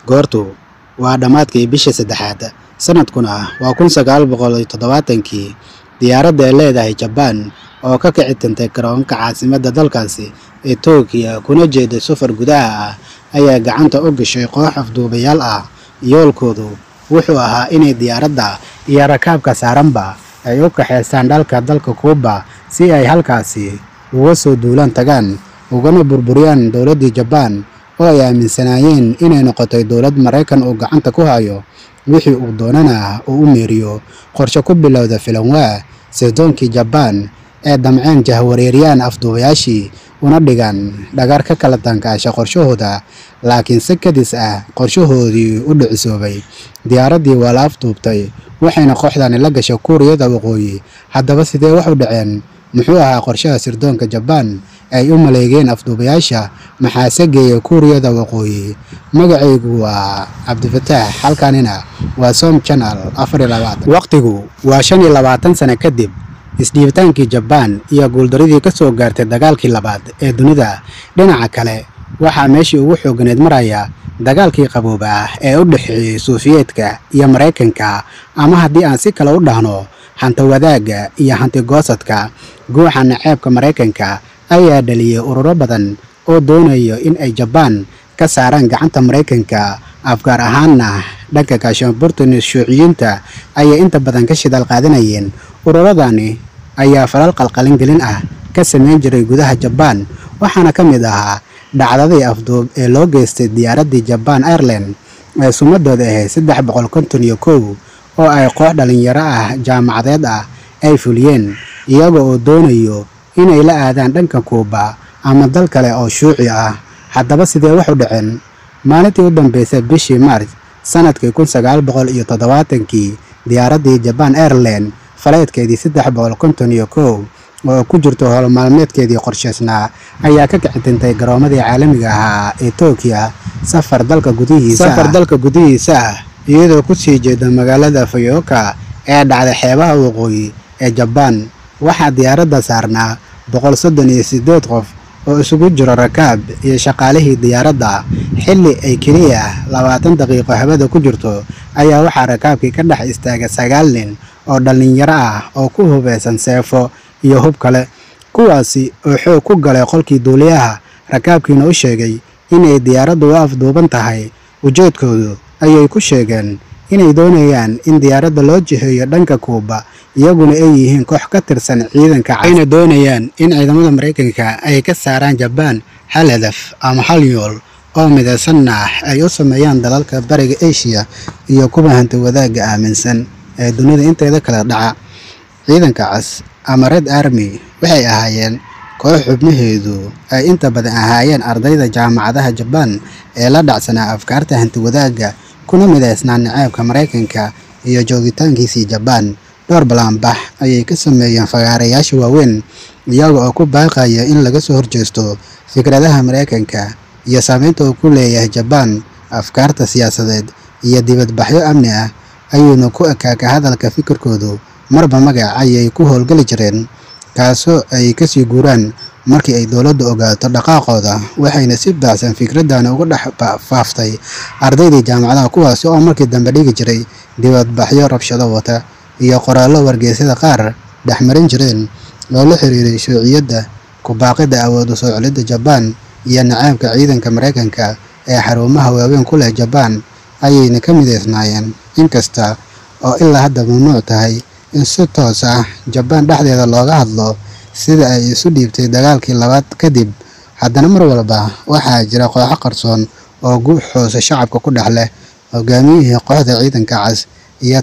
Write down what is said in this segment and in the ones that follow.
Goortu waa dhammaadkii bishii saddexaad, sanadkuna waa 1970kii. Diyaaradda ay leedahay Jabaan oo ka kici tintay garoonka caasimadda dalkaasi ee Tookiya kuna jeeday safar gudaha ah ayaa gacanta u gashay koox afduubayaal ah. Yoolkoodu wuxuu ahaa inay diyaaradda iyo rakaabka saaranba ay u kaxeystaan dalka Kuuba si ay halkaasi uga soo duulaan tagaan ugana burburiyaan dowladdii Jabaan oo ay aaminsanaayeen inay noqotay dowlad Maraykan uu gacanta ku hayo, wixii uu doonana uu u meeriyo. Qorshe ku bilowda filanwaa sirdoonkii Jabaan ee damceen jahwareeriyaan afduubayaashii una dhigaan dhagar ka kala tankaasha qorshahooda, laakiin si kadis ah qorshahoodii u dhicisoobay. Diyaaraddii waa la afduubtay, waxayna kooxdani la gashay Kuuriyada Waqooyi. Haddaba sidee wax u dhaceen? Muxuu ahaa qorshaha sirdoonka Jabaan ay u maleegeen afduubayaasha? Maxaase geeyay Kuuriyada Waqooyi? Magacaygu waa Cabdifataax, halkanina waa Som Channel 24. Waqtigu waa 25 sano kadib isdhiibitaankii Jabaan iyo guuldaradii ka soo gaartay dagaalkii labaad ee dunida. Dhinaca kale, waxaa meeshii ugu xoogganeed maraya dagaalkii qabooba ah ee u dhexeeyey Suufiyeedka iyo Maraykanka, ama haddii aan si kale u dhahno, hanta wadaagga iyo hanti goosadka. Guuxa naceebka Maraykanka ayaa dhaliyey ururo badan oo doonayo in ay Jabaan ka saaraan gacanta Maraykanka. Afgaar ahaanna dhanka gaashaanbuurta shuuciyiinta ayay inta badan ka shidaal qaadanayeen. Ururadani ayaa falal qalqalin gelin ah ka samayn jiray gudaha Jabaan, waxaana ka mid ahaa dhacdadii afduub ee loo geystay diyaaraddii Japan Airlines ee sumadooda ahayd 351 oo ay koox dhalinyaro ah jaamacadeed ah ay fuliyeen, iyaga oo doonayo inay la aadaan dhanka Kuuba ama dal kale oo shuuci ah. Haddaba sidee wax u dhaceen? Maalintii u dambeysay bishii Maarch sanadkii 1970kii, diyaaraddii Japan Airlines faleedkeedii 351 oo ku jirto howl maalmeedkeedii qorsheysnaa ayaa ka kici tintay garoomadii caalamiga ahaa ee Tookiya safar dalka gudihiisa ah, iyadoo ku sii jeeda magaalada Fukuoka ee dhacday xeebaha waqooyi ee Jabaan. Waxaa diyaaradda saarnaa 138 qof oo isugu jiro rakaab iyo shaqaalihii diyaaradda. Xilli ay keliya 20 daqiiqo hawada ku jirto ayaa waxaa rakaabkii ka dhex istaagay 9 nin oo dhallinyaro ah oo ku hubeysan seefo iyo hub kale, kuwaasi oo xoog ku galay qolkii duuliyaha, rakaabkiina u sheegay inay diyaaraddu u afduuban tahay. Ujeedkoodu ayay ku sheegeen inay doonayaan in diyaaradda loo jiheeyo dhanka Kuuba, iyaguna ay yihiin koox ka tirsan ciidanka cas, ayna doonayaan in ciidamada Maraykanka ay ka saaraan Jabaan. Hal hadaf ama hal yool oo midaysanna ay u sameeyaan dalalka Bariga Asia iyo kuwa hanti wadaagga aaminsan ee dunida inteeda kala dhaca. Ciidanka cas ama Red Army waxay ahaayeen koox xubnaheedu ay inta badan ahaayeen ardayda jaamacadaha Jabaan ee la dhacsanaa afkaarta hanti wadaagga kuna midaysnaa naceebka Maraykanka iyo joogitaankiisii Jabaan. Dhowr balaanbax ayay ka sameeyeen fagaarayaasha waaweyn, iyaga oo ku baaqaya in laga soo horjeesto fikradaha Maraykanka iyo saameynta uu ku leeyahay Jabaan. Afkaarta siyaasadeed iyo dibadbaxyo amni ah ayuuna ku ekaa ka hadalka fikirkoodu. Marba magac ayay ku howlgeli jireen, kaasoo ay kasii guuraan markii ay dowladdu ogaato dhaqaaqooda, waxayna si baahsan fikraddan uga dhex faaftay ardaydii jaamacadaha, kuwaasi oo markii dambe dhigi jiray dibadbaxyo rabshado wata iyo qoraallo wargeysyada qaar dhexmarin jireen oo la xiriiray shuuciyadda, ku baaqidda awood u soo celidda Jabaan iyo naceebka ciidanka Maraykanka ee xarumaha waaweyn ku leh Jabaan ayayna ka midaysnaayeen. Inkasta oo ilaa hadda mamnuuc tahay in si toos ah Jabaan dhexdeeda looga hadlo sida ay isu dhiibtay dagaalkii labaad kadib, haddana mar walba waxaa jira kooxo qarsoon oo guux hoose shacabka ku dhex leh. Hogaamiyihii kooxda ciidanka cas iyo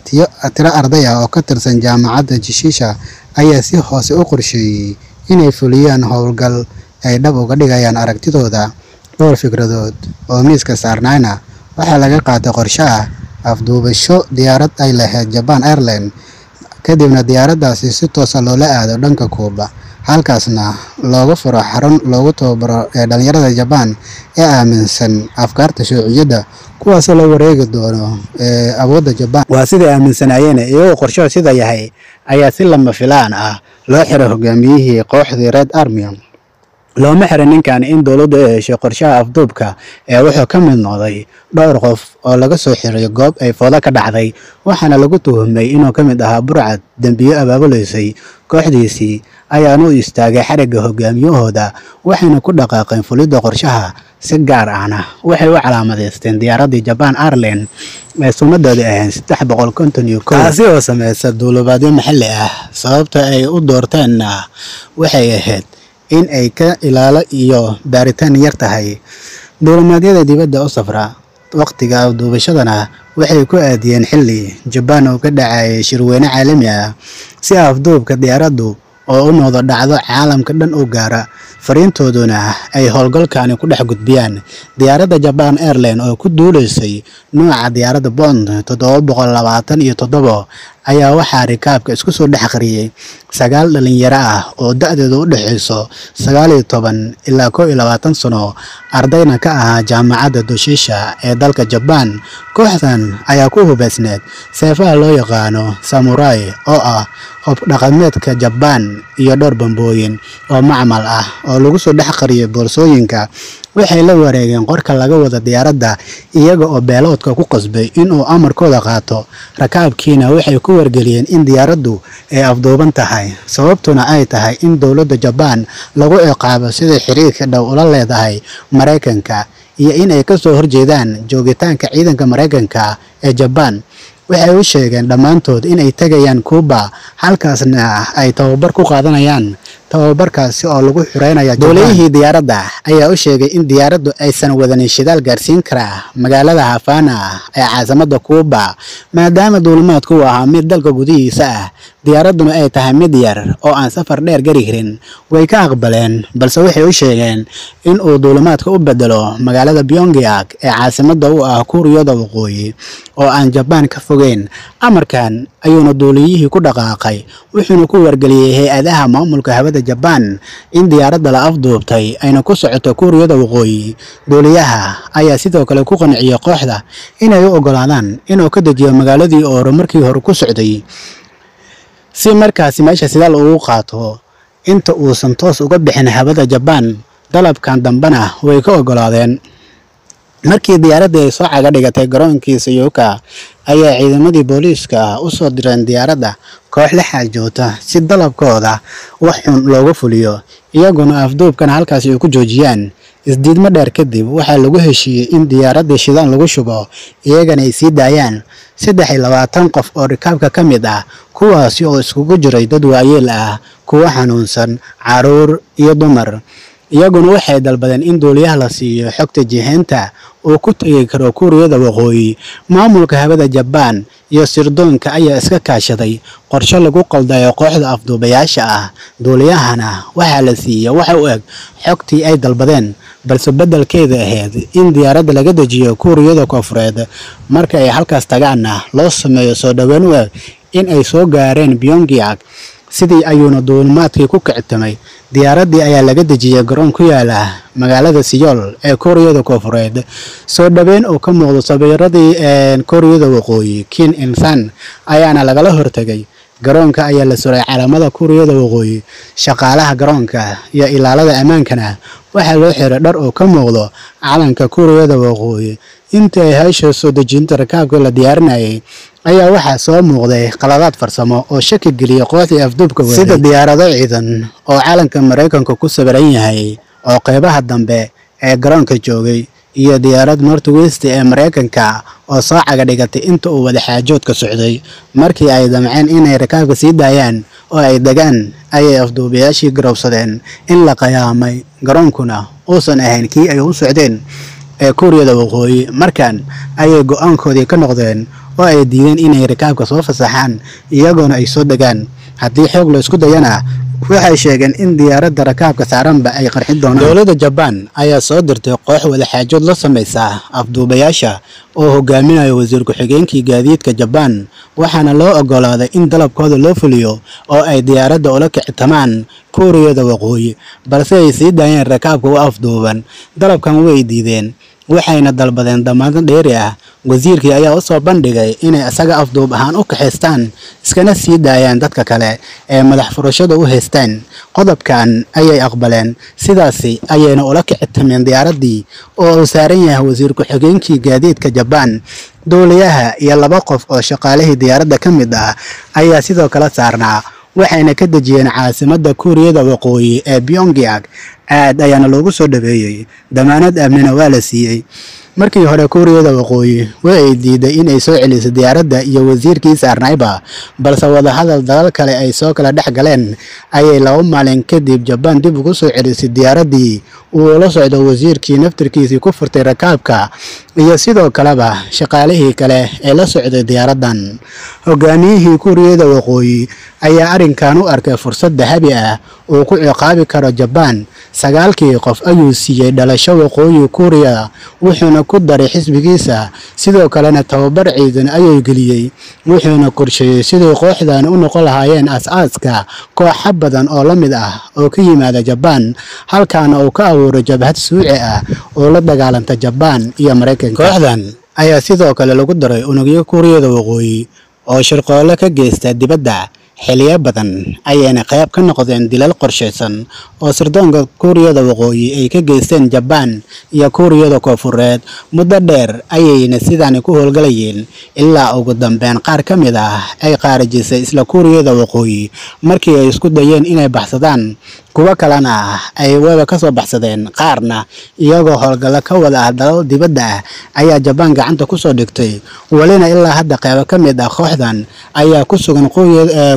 tiro arday ah oo ka tirsan jaamacadda Jishisha ayaa si hoose u qorsheeyey inay fuliyaan howlgal ay dhab uga dhigayaan aragtidooda. Dhowr fikradood oo miiska saarnaayna waxaa laga qaatay qorshe ah afduubasho diyaarad ay lahayd Japan Airlines, kadibna diyaaraddaasi si toosa loola aado dhanka Kuuba, halkaasna looga furo xarun loogu tababaro ee dhalinyarada Jabaan ee aaminsan afkaarta shuuciyadda, kuwaasoo la wareegi doono ee awoodda Jabaan. Waa siday aaminsanaayeen. Iyagoo qorshaha sida yahay ayaa si lama filaan ah loo xiray hogaamiyihii kooxdii Red Army. Looma xirin ninkan in dowladdu ay heshay qorshaha afduubka ee wuxuu ka mid noqday dhowr qof oo laga soo xiray goob ay foodo ka dhacday, waxaana lagu tuhumay inuu ka mid ahaa burcad dembiyo abaabuleysay. Kooxdiisii ayaana u istaagay xarigga hogaamiyahooda, waxayna ku dhaqaaqeen fulidda qorshaha. Si gaar ahna waxay u calaamadeysteen diyaaraddii Japan Airlines ee sumadeedu ahayd 351, taasi oo sameysa duulimaadyo maxalli ah. Sababta ay u doorteenna waxay ahayd in ay ka ilaalo iyo baaritaan yar tahay duulimaadyada dibadda u safra. Waqtiga afduubashadana waxay ku aadiyeen xilli Jabaan uu ka dhacayay shirweyne caalami ah, si afduubka diyaaraddu oo u noqdo dhacdo caalamka dhan u gaara, fariintooduna ay howlgalkani ku dhex gudbiyaan. Diyaaradda Japan Airlines oo ku duuleysay nooca diyaaradda Boeing 727 ayaa waxaa rikaabka isku soo dhex qariyay 9 dhalinyaro ah oo da'doodu u dhexeyso 19 ilaa 21 sano, ardayna ka ahaa jaamacadda Doshisha ee dalka Jabaan. Kooxdan ayaa ku hubeysneed seefaha loo yaqaano samurai oo ah hub dhaqameedka Jabaan iyo dhowr bambooyin oo macmal ah oo lagu soo dhex qariyay boorsooyinka. Waxay la wareegeen qorka laga wada diyaaradda, iyaga oo beeloodka ku qasbay inuu amarkooda qaato. Rakaabkiina waxay ku wargeliyeen in diyaaraddu ay afduuban tahay, sababtuna ay tahay in dowladda Jabaan lagu ciqaabo sida xiriirka dhow ula leedahay Maraykanka iyo in ay kasoo horjeedaan joogitaanka ciidanka Maraykanka ee Jabaan. Waxay u sheegeen dhammaantood in ay tegayaan Cuba, halkaasna ay tababar ku qaadanayaan, tababarkaasi oo lagu xureynaya. Duuliyihii diyaaradda ayaa u sheegay in diyaaraddu aysan wadanin shidaal gaarsiin kara magaalada Havana ee caasimadda Cuba, maadaama duulimaadku uu ahaa mid dalka gudihiisa ah, diyaaradduna ay tahay mid yar oo aan safar dheer gari karin. Way ka aqbaleen, balse waxay u sheegeen in uu duulimaadka u bedelo magaalada Pyongyang ee caasimadda u ah Kuuriyada Waqooyi oo aan Jabaan ka fogeyn. Amarkan ayuuna duuliyihii ku dhaqaaqay, wuxuuna ku wargeliyey hay-adaha maamulka hawada Jabaan in diyaaradda la afduubtay ayna ku socoto Kuuriyada Waqooyi. Duuliyaha ayaa sidoo kale ku qanciyey kooxda inay u oggolaadaan inuu ka dejiyo magaaladii oo horumarkii hore ku socday, si markaasi meesha sidaal ugu qaato inta uusan toos uga bixin hawada Jabaan. Dalabkan dambena way ka oggolaadeen. Markii diyaaraddii ay soo caga dhigatay garoonkii Sayuka, ayaa ciidamadii booliiska u soo direen diyaaradda koox la xaajoota si dalabkooda wax xun looga fuliyo, iyaguna afduubkan halkaasi ay ku joojiyaan. Isdiidmo dheer kadib waxaa lagu heshiiyey in diyaaraddii shidaan lagu shubo, iyagana ay sii daayaan 23 qof oo rikaabka ka mid ah, kuwaasi oo iskugu jiray dad waayeel ah, kuwo xanuunsan, carruur iyo dumar. Iyaguna waxay dalbadeen in duuliyaha la siiyo xogta jihaynta uu ku tegi karo Kuuriyada Waqooyi. Maamulka hawada Jabaan iyo sirdoonka ayaa iska kaashaday qorshe lagu qaldayo kooxda afduubayaasha ah. Duuliyahana waxaa la siiyey waxa u eg xogtii ay dalbadeen, balse beddelkeeda ahayd in diyaaradda laga dejiyo Kuuriyada Koonfureed, marka ay halkaas tagaanna loo sameeyo soo dhoweyn u eg in ay soo gaareen Pyongyang. Sidii ayuuna duulimaadkii ku kictamay. Diyaaraddii ayaa laga dejiyey garoon ku yaala magaalada Seoul ee Kuuriyada Koonfureed. Soo dhoweyn oo ka muuqdo sawiradii Kuuriyada Waqooyi Kim Il Sung ayaana lagala hortegay. Garoonka ayaa la suray calaamada Kuuriyada Waqooyi. Shaqaalaha garoonka iyo ilaalada ammaankana waxaa loo xiray dhar oo ka muuqdo calanka Kuuriyada Waqooyi. Intii ay hawsha soo dejinta rakaabka la diyaarinayay ayaa waxaa soo muuqday qaladaad farsamo oo shaki geliyay kooxdii afduubka waday, sida diyaarado ciidan oo calanka Maraykanka ku sawiran yahay oo qeybaha dambe ee garoonka joogay, iyo diyaarad Northwest ee Maraykanka oo soo caga dhigatay inta uu wada xaajoodka socday. Markii ay damceen inay rakaabka sii daayaan oo ay degaan, ayay afduubayaashii garowsadeen in la qiyaamay, garoonkuna uusan ahayn kii ay u socdeen ee Kuuriyada Waqooyi. Markan ayay go'aankoodii ka noqdeen oo ay diideen inay rakaabka soo fasaxaan, iyagoona ay soo degaan. Haddii xoog la isku dayana, waxay sheegeen in diyaaradda rakaabka saaranba ay qarxin doonaan. Dowladda Jabaan ayaa soo dirtay koox wada xaajood la sameysa afduubayaasha oo hogaaminayo wasiir ku-xigeenkii gaadiidka Jabaan, waxaana loo oggolaaday in dalabkooda loo fuliyo oo ay diyaaradda ula kicitamaan Kuuriyada Waqooyi, balse ay sii daayeen rakaabka u afduuban. Dalabkan way diideen. Waxayna dalbadeen damaanad dheeri ah. Wasiirkii ayaa u soo bandhigay inay isaga afduub ahaan u kaxaystaan, iskana sii daayaan dadka kale ee madax furashada u haystaan. Qodobkan ayay aqbaleen, sidaasi ayayna ula kicitameen diyaaraddii oo uu saaran yahay wasiir ku-xigeenkii gaadiidka Jabaan. Duuliyaha iyo 2 qof oo shaqaalihii diyaaradda ka mid ah ayaa sidoo kale saarnaa, waxayna ka dejiyeen caasimadda Kuuriyada Waqooyi ee Pyongyang. Aad ayaana loogu soo dhaweeyey, damaanad amnina waa la siiyey. Markii hore Kuuriyada Waqooyi way ay diiday inay soo celiso diyaaradda iyo wasiirkii saarnayba, balse wadahadal dalal kale ay soo kala dhex galeen ayay 2 maalin kadib Jabaan dib ugu soo celisay diyaaraddii uu la socdo wasiirkii naftirkiisii ku furtay rakaabka iyo sidoo kaleba shaqaalihii kale ee la socday diyaaraddan. Hogaamiyihii Kuuriyada Waqooyi ayaa arrinkan u arkay fursad dahabi ah oo ku ciqaabi karo Jabaan. 9kii qof ayuu siiyey dhalasho Waqooyi Kuuriya, wuxuuna ku daray xisbigiisa, sidoo kalena tababar ciidan ayuu geliyey, wuxuuna qorsheeyey sidii kooxdan u noqon lahaayeen aas-aaska kooxo badan oo la mid ah oo ka yimaada Jabaan, halkaana uu ka abuuray jabhad suuci ah oo la dagaalanta Jabaan iyo Mareykanka. Kooxdan ayaa sidoo kale lagu daray unugyo Kuuriyada Waqooyi oo shirqoollo ka geysta dibadda. Xilliyo badan ayayna qayb ka noqdeen dilal qorshaysan oo sirdoonka Kuuriyada Waqooyi ay ka geysteen Jabaan iyo Kuuriyada Koonfureed. Muddo dheer ayayna sidaani ku howlgalayeen ilaa ugu dambeyn qaar ka mid ah ay qaarijisay isla Kuuriyada Waqooyi markii ay isku dayeen inay baxsadaan. Kuwo kalena ay waba ka soo baxsadeen, qaarna iyagoo howlgallo ka wada ah dalal dibadda ah ayaa Jabaan gacanta ku soo dhigtay. Walina ilaa hadda qaybo ka mid ah kooxdan ayaa ku sugan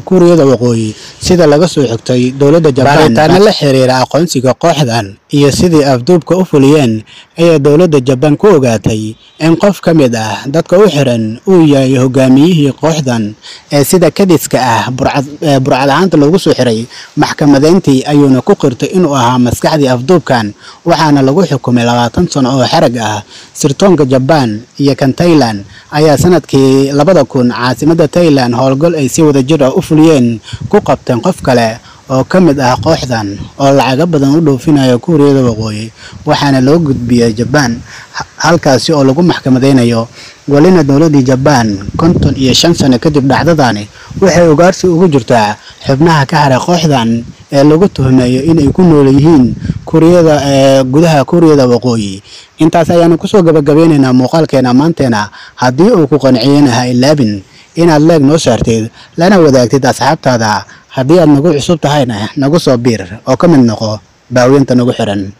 Kuuriyada Waqooyi, sida laga soo xigtay dowladda Jabaan. Baaritaano la xiriira aqoonsiga kooxdan iyo sidii afduubka u fuliyeen ayaa dowladda Jabaan ku ogaatay in qof ka mid ah dadka u xiran uu yahay hogaamiyihii kooxdan ee sida kadiska ah burcad ahaanta loogu soo xiray. Maxkamadeyntii ayuuna ku qirtay inuu ahaa maskaxdii afduubkan, waxaana lagu xukumay 20 sano oo xarag ah. Sirdoonka Jabaan iyo kan Thailand ayaa sanadkii 2000 caasimadda Thailand howlgal ay si wadajir ah u fuliyeen ku qabteen qof kale oo ka mid ah kooxdan oo lacago badan u dhoofinaya Kuuriyada Waqooyi, waxaana loo gudbiyey Jabaan halkaasi oo lagu maxkamadeynayo. Walina dowladdii Jabaan 55 sano kadib dhacdadani waxay ugaarsi ugu jirtaa xubnaha ka haray kooxdan ee lagu tuhmayo inay ku nool yihiin Kuuriyada gudaha Kuuriyada Waqooyi. Intaas ayaanu kusoo gabagabeynaynaa muuqaalkeena maanteena. Haddii uu ku qanciyeyna ha ilaabin inaad leeg noo saarteed lana wadaagtid asxaabtaada. Haddii aad nagu cusub tahayna nagu soo biir oo ka mid noqo baawiyinta nagu xiran.